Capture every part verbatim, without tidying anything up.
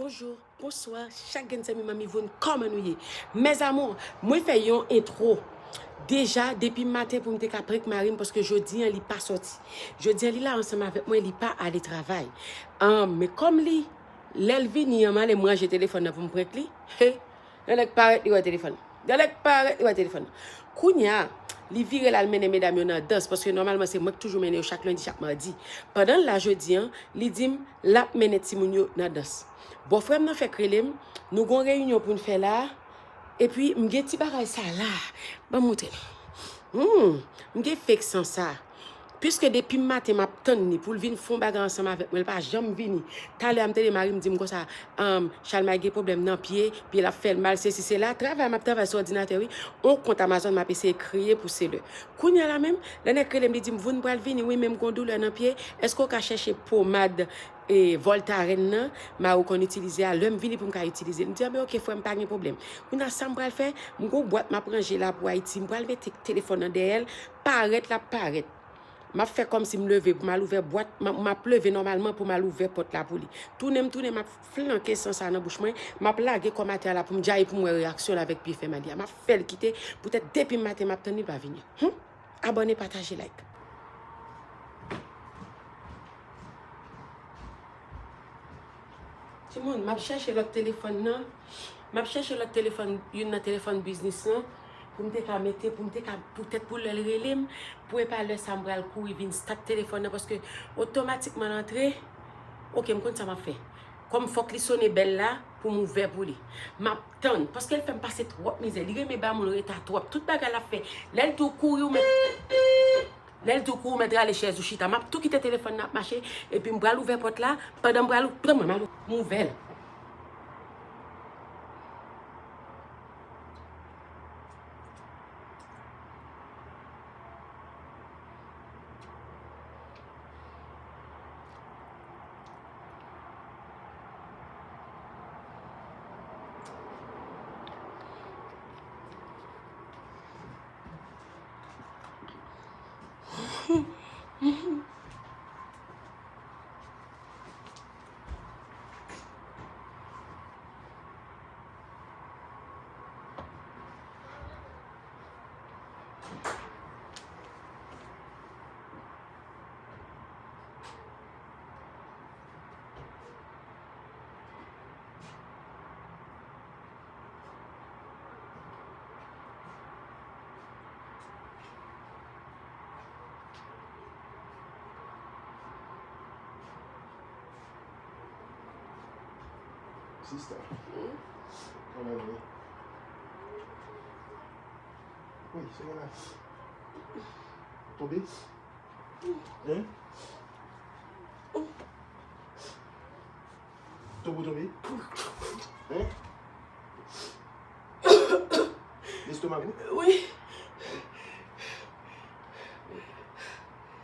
Bonjou, bonswa, chak grenn zanmi Manmi Voun, kòman nou ye? Mes amours, mwen fè yon entwo. Deja, depi maten pou m te ka prank mari m, paske jodi an li pa sòti. Jodi an li la ansanm avèk mwen, li pa ale travay. An, men kòm li, lè l vini an, m ale m ranje telefòn nan pou m prank li. He, yon nèg parèt li wè telefòn nan. Yon nèg parèt li wè telefòn nan. Kounye a, li vire l al mennen medam yo nan dans, paske nòmalman se mwen ki toujou mennen yo chak lendi, chak madi. Pandan l la jodi an, li di m l ap mennen timoun yo nan dans. Bòfrè m nan fèk rele m, nou gon reyinyon pou n fè la, epi m gen ti bagay sa la. Ban m montre nou. Hmm, m gen fake san sa. Piske depi maten m ap tann li pou l vin fè yon bagay ansanm avèk mwen, l pa janm vini. Talè a m tande mari m di m konsa, um, Chalmay gen pwoblèm nan pye, pye l ap fè l mal, sesi sela. Travay m ap travay sou òdinatè wi. On kont Amazon m ap eseye kreye pou seller. Kounye a la menm, lè nèg rele m, li di m, Voun pral vini wi, men m gon doulè nan pye. Èske w ka chèche pomad e, Voltaren nan, mari w konn itilize a, lè m vini pou m ka itilize l. M di, anben oke frè m, pa gen pwoblèm. Kounye a sa m pral fè, m gon bwat m ap ranje la pou Ayiti, m pral mete telefòn nan dèyè l, parèt l ap parèt. M ap fè kòmsi m leve pou m al ouvè bwat, m ap, m ap leve nòmalman pou m al ouvè pòt la pou li. Tounen m tounen, m ap flanke san sa nan bouch mwen, m ap lage kò m atè a la pou m djayi pou m wè reyaksyon l avèk pye fè mal li a. M ap fè l kite, poutèt depi maten m ap tann li, l pa vini. Hum! Abòne, pataje, like. Timoun, m ap chèche lòt telefòn nan. M ap chèche lòt telefòn, youn nan telefòn biznis lan, pou m te ka mete, pou m te ka, poutèt pou lè l rele m, pou e pa lè sa m pral kouri vin start telefòn nan, paske otomatikman l antre, oke, m konn sa m ap fè. Kòm fòk li sone bèl la, pou m ouvè pou li. M ap tann, paske l fè m pase twòp mizè. Li renmen ba moun reta twòp. Tout bagay l ap fè. Lè l di w kouri, ou mèt Lè l di w kou ou mèt rale chèz ou chita, m ap tou kite telefòn nan ap mache, epi m pral ouvè pòt la, pandan m pral ou-, pran mwen, m al ou-, m ouvè l. Sista. Hmm? Kòman w ye? Wi, se mwen la. Tonbe? Hein? Tonbe, tonbe? Hein? Lestomak ou? Wi.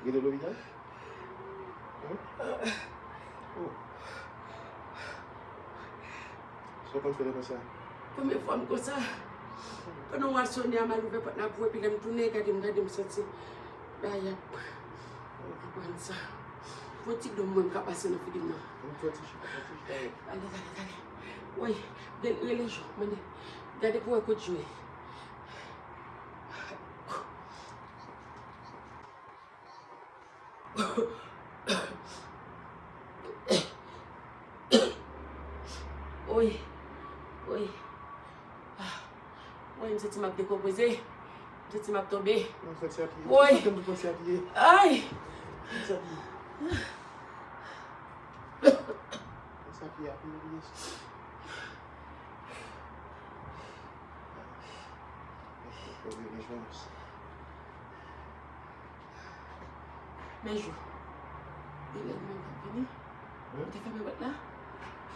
Rete lopital? Hein? Oh. Sa w konn fè lè konsa? Konbyen fwa m konsa? Pandan w al sone a, m al ouvè pòt la pou w, epi lè m tounen, gade m, gade m santi bagay ap pran sa. Fon ti dlo m wè m ka pase nan figi m nan. Yon ti chita, yon ti chita. Ale, ale, ale. Woy, rele, rele Jo, mande. Gade pou w wè kote Jo ye. Oy. Oy. Ah. Oy, m santi m ap dekonpoze. M santi m ap tonbe. Mwen fè ti apiye. Oy. Mwen fè ti apiye. Ay. Fè ti apiye. Fè ti apiye, apiye, apiye. Fè ti apiye. Men Jo. Elèn menm k ap vini. Wi. Ou te fèmen pòt la?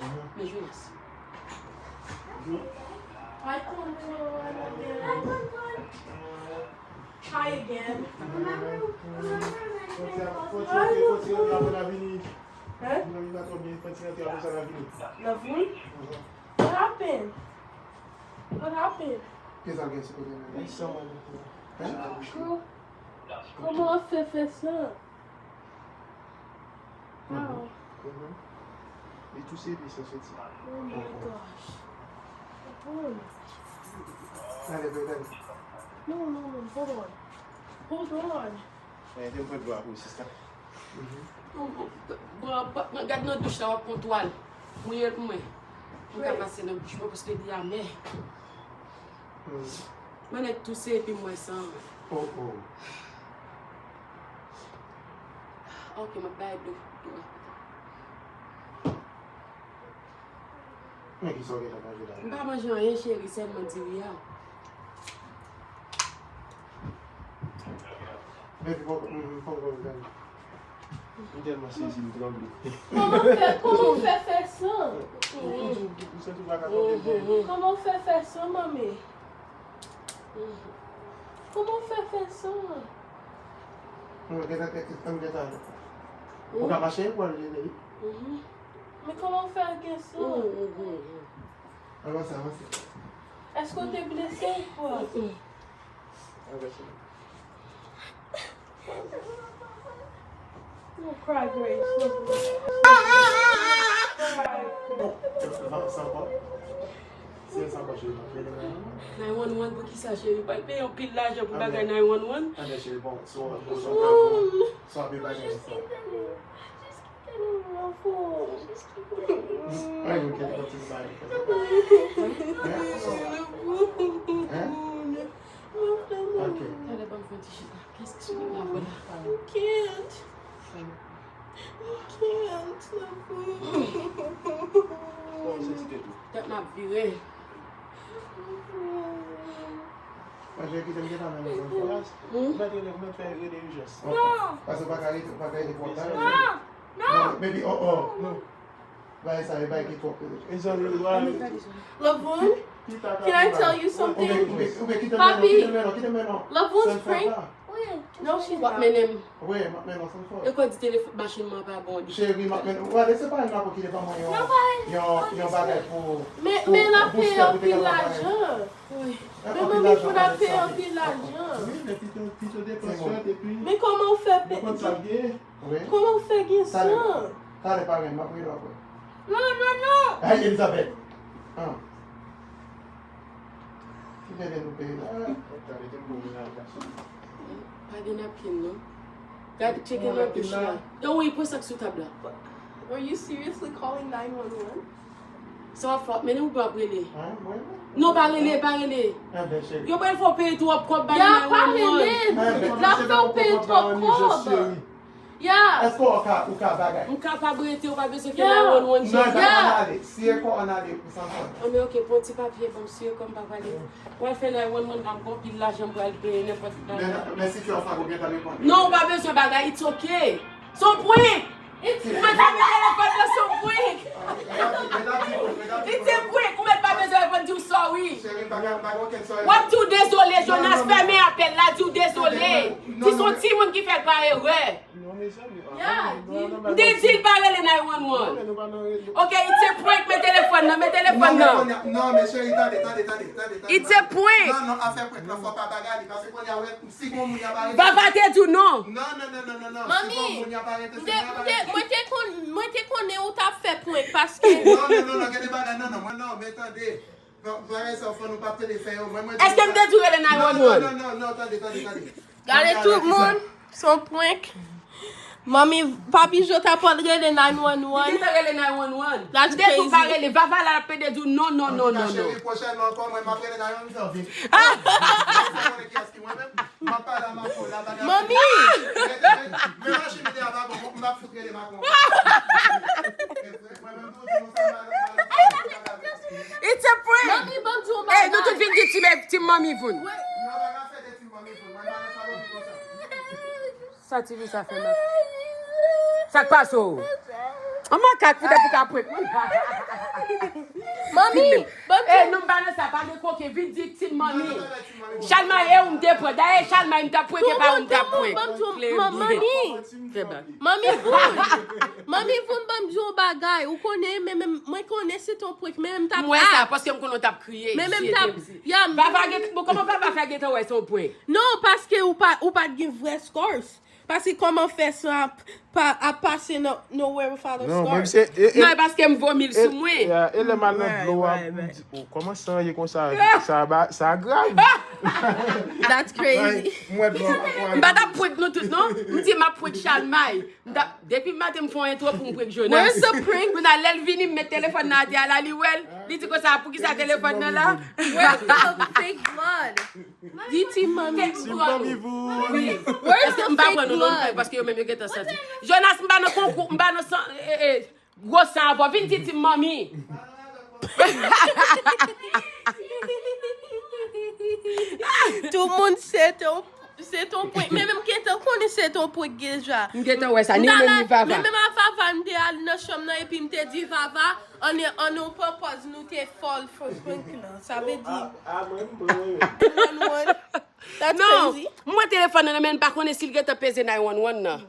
Mhm. Men Jonas. Jo. Hi, Conrad. Hi again. Fò ti, fò ti, fò ti, fò ti, apre la vini. Hein? Mwen pa twò byen, fò ti, apre sa la vini. La vini? Mhm. What happened? What happened? Kisa gen sou kote mwen? Hein? Kòman w fè fè sa? How? Mhm. Li touse epi sa soti. Oh my gosh. Hold on. Gade, gade, gade. No, no, no. Hold on. Hold on. Gade, mwen pran dlo a pou sista. Bon, bon, bon, gad nan douch la, w ap pran twal. Mouye l pou mwen. Pou m ka pase nan bouch mwen paske li amè. Mwen nèk touse epi m wè san. Oh, oh. Ok, m ap bay dlo. Men ki sa w gentan manje la? M pa manje anyen, cheri, sèlman diri a. Baby, fò m fò m gade. M tèlman sezi, m tranble. Kòman w fè, kòman w fè fè san? Ou ou ou ou santi w pa ka konte byen. Kòman w fè fè san, manmi? Kòman w fè fè san? Mwen gentan, mwen gentan. Ou ka mache pou al jene, wi. Men kòman w fè gen san? Avanse, avanse. Èske w te blese ou kwa? Avanse. Don't cry, Grace. Don't cry. Bon, sa ankò. Se sa ankò, cheri, m ap rele. Nine one one pou ki sa, cheri? Pral peye yon pil lajan pou bagay nine one one. Anben, cheri, bon, so, so, so, so, apre bagay sa. Ay, mwen kèt konti bay. Hein? Hein? Ok. Talè ban m fè yon ti chita. Kès ki sou la vwala? I can't. I can't. Bon, se ti tèt ou. Tèt m ap vire. Mwen jwe kite m gentan menm konsa. Ou mèt rele, ou mèt fè rele ijans. Paske w pa ka rete, w pa ka rete pou w ap gade. Non, baby, oh, oh, non. Bagay sa, e bagay ki twòp. E jan li lwa. Lavon, can I tell you Ou something? byen, ou byen, ou byen, kite m mennen, kite m mennen, kite m mennen. Lavon's prank? No, she's W ap not. Mennen m. Wi, m ap mennen ansanm fò. E kò di telefòn machin mwen pa bon. Cheri, m ap mennen. Wale, se pa yon mako ki te ban mwen yon, yon, yon bagay pou, Men, pou, men l ap pou peye booster, pou anpil te kapab lajan. Wi. Anpil Men manmi lajan, fout ap anpil peye sa. Anpil lajan. Wi, men pito, pito depans fèt epi. Men kòman w fè pe... Ou konn sa l gen? Wi. Kòman w fè gen Talè. san? Talè pa gen, m ap rele w apre. Non, non, non. Ay, Elizabeth. Ah. Ki tande nou peye la? Pa gen napkin, non. Gade, tcheke nan douch la. Yo, wi, pran sa k sou tab la. Are you seriously calling nine one one? Sa w ap fè, mennen ou pa ap rele. Hein, mwen? Non, pa rele, pa rele. Anben, cheri. Yo pral fè w peye twòp kòb bay Ya, nine one one. pa rele. L ap fè w peye twòp kòb. Ya. Èske w ka, ou ka bagay? M kapab rete, ou pa bezwen fè Ya. nine one one, Non, cheri. e pa kò ann ale. Si e kò ann ale, ou sanfò. Anben, ok, pran ti papye ban m, siye kòm pa pale. Ou al fè nine one one la, m gon pil lajan pou al peye nenpòt bagay. Men, men si ti anfan ou gentan reponn. Non, ou pa bezwen bagay, it's ok. Se yon prank. Ou mèt pa pran telefòn nan, se yon prank. It's a prank, ou mèt pa bezwen reponn, di w sorry. Cheri, m pa gen, m pa gen okenn sorry. W ap di w dezole, Jonas, fèmen apèl la, di w dezole. Di se yon timoun ki fè l pa erè. Non, mezanmi. Ya, di. M te di l pa rele nine one one. Ok, it's a prank, men telefòn nan, men telefòn nan. Non, men cheri, tande, tande, tande, tande, tande. It's a prank. Non, non, afè prank la, fò pa bagay li, paske kounye a, wè, si gon moun y ap arete. Vava te di w non. Non, non, non, non, non, non. Mami, Si gon moun y ap arete, m se te, mwen y ap m te, arete. mwen te kon, mwen te konnen ou t ap fè prank paske... Non, non, non, non, gen de bagay, non, non, mwen, non, men tande. Bagay sa, fò nou pa tande fè yo. Mwen, mwen di... Èske m te di w rele nine one one? Non, non, non, non, tande, tande, tande. Gade tout moun, se yon prank. Manmi, Papi Jo ta pral rele nine one one. Li te rele nine one one. That's M te di w pa crazy. Rele, Vava la ap pede di w non, non, non, non, non. Cheri, pwochènman ankò, mwen, m ap rele nine one one. Vin. Ou konnen kiyès ki mwen menm? M ap pale a Mafo la, bagay. Manmi! Men machin li te a pa bon, m ap fout rele Macron. Mwen menm tou, di nou sa, mal, mal. It's a prank. Manmi, ban m di yon Hey, nou tout bagay. vin di ti, ti manmi voun. Non, bagay fè de ti manmi pou mwen, bagay sa, konsa. Sa ti vi sa fè mal. Sa k pase w? An makak, poutèt ou ka prank mwen. Manmi, ban m di... Eh, non, m pa nan sa, pa gen koke, vin di ti manmi. Chalmay, e ou m te pran. Dayè, Chalmay, m t ap prank, e pa ou m t ap prank. Ban m di yon... Manmi, Fè bak. Manmi voun. Manmi voun, ban m di yon bagay. Ou konnen, men, men, mwen konnen se ton prank, men m t ap... M wè sa, paske m konnen w t ap kriye. Men, men m t ap... Ya, Vava gen, bon, kòman Vava fè gentan wè se yon prank? Non, paske ou pa, ou pa t gen vrè scars. Paske kòman fè san ap, pa, ap pase nan, nan Where Father Non, Scar? Menm se. E, e, Non, e paske m vomi sou mwen. e, e lè m al nan Right, dlo a right, pou m right. di, oh, kòman san ye konsa? Sa, ba- sa grav. That's crazy. Mwen dlo a pa M pa t ap prank nou tout, non. M di m ap prank Chalmay. M t ap- Depi maten m fè yon entwo pou m prank Jonas. Where's the prank? Kounye a lè l vini, m met telefòn nan atè a la, li wè l. Li di konsa, poukisa telefòn nan la? Where's the fake blood? Di ti mami. Ti mami pou. Where's the M pa fake pran nou non, blood? Paske yo menm yo gentan santi. Jonas, m pa nan konkou, m pa nan san, eh, eh, gwo san avò. Vin di ti mami. Tout moun se te yon, se te yon prank. Men menm gentan konnen se te yon prank deja. M gentan wè sa, ni menm ni Vava. Men menm a Vava, m te al nan chanm nan epi m te di Vava, an, an nou pran pòz nou te fòl fò prank lan. Sa vle di, A mwen, mwen. one one. That's Non, crazy. m wè telefòn nan men m pa konnen si l gentan peze nine one one nan.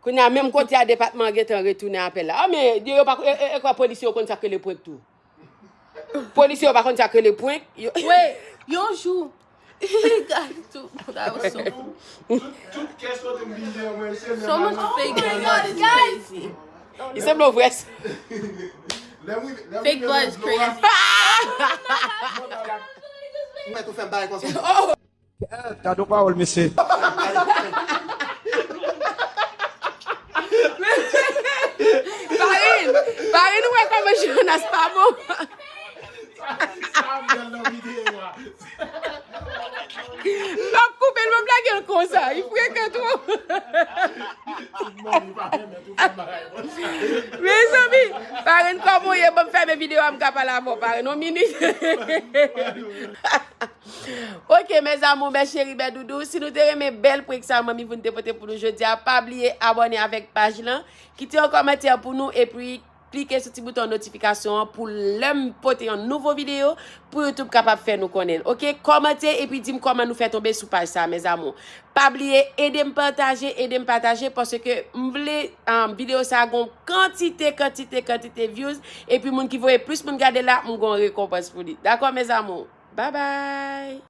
Kounye a menm kote a depatman an gentan retounen apèl la. Ah, men yo pa e, e, e, kwa polisye yo konn sa k rele prank tou. Polisye yo pa konn sa k rele prank. Yo- Wait, yon jou. Guys, tout moun a yo so. Tout, tout kè sote m vin deyò mwen, se So much fake blood is crazy. Li sanble yon vrè s- Lè m rive, lè m Fake rive blood nan is dlo a, crazy. mwen pa la- Mwen tou fè m bagay konsa. Gad yon pawòl, mesye. Parin, Parin, ou wè kòman Jonas pa bon? Sa m gad nan videyo a. M ap koupe l, m ap lage l konsa. Li frekan twòp. Ti mami pa renmen tou fè bagay konsa. Mezanmi, Parin, kòman w ye? Ban m fèmen videyo a, m ka pale avè w, Parin, yon minit. Ok, mes amours, bèl cheri, bèl doudou. Si nou te renmen bèl prank sa manmi Voun te pote pou nou jodi a, pa bliye abòne avèk paj lan, kite yon kòmantè pou nou, epi klike sou ti bouton notifikasyon an pou lè m pote yon nouvo videyo, pou YouTube kapab fè nou konnen. Ok, kòmante epi di m kòman nou fè tonbe sou paj sa, mes amours. Pa bliye, ede m pataje, ede m pataje, paske m vle um, videyo sa gon kantite, kantite, kantite views, epi moun ki voye plis moun gade la, m gon rekonpans pou li. Dakò, mes amours? Bye bye!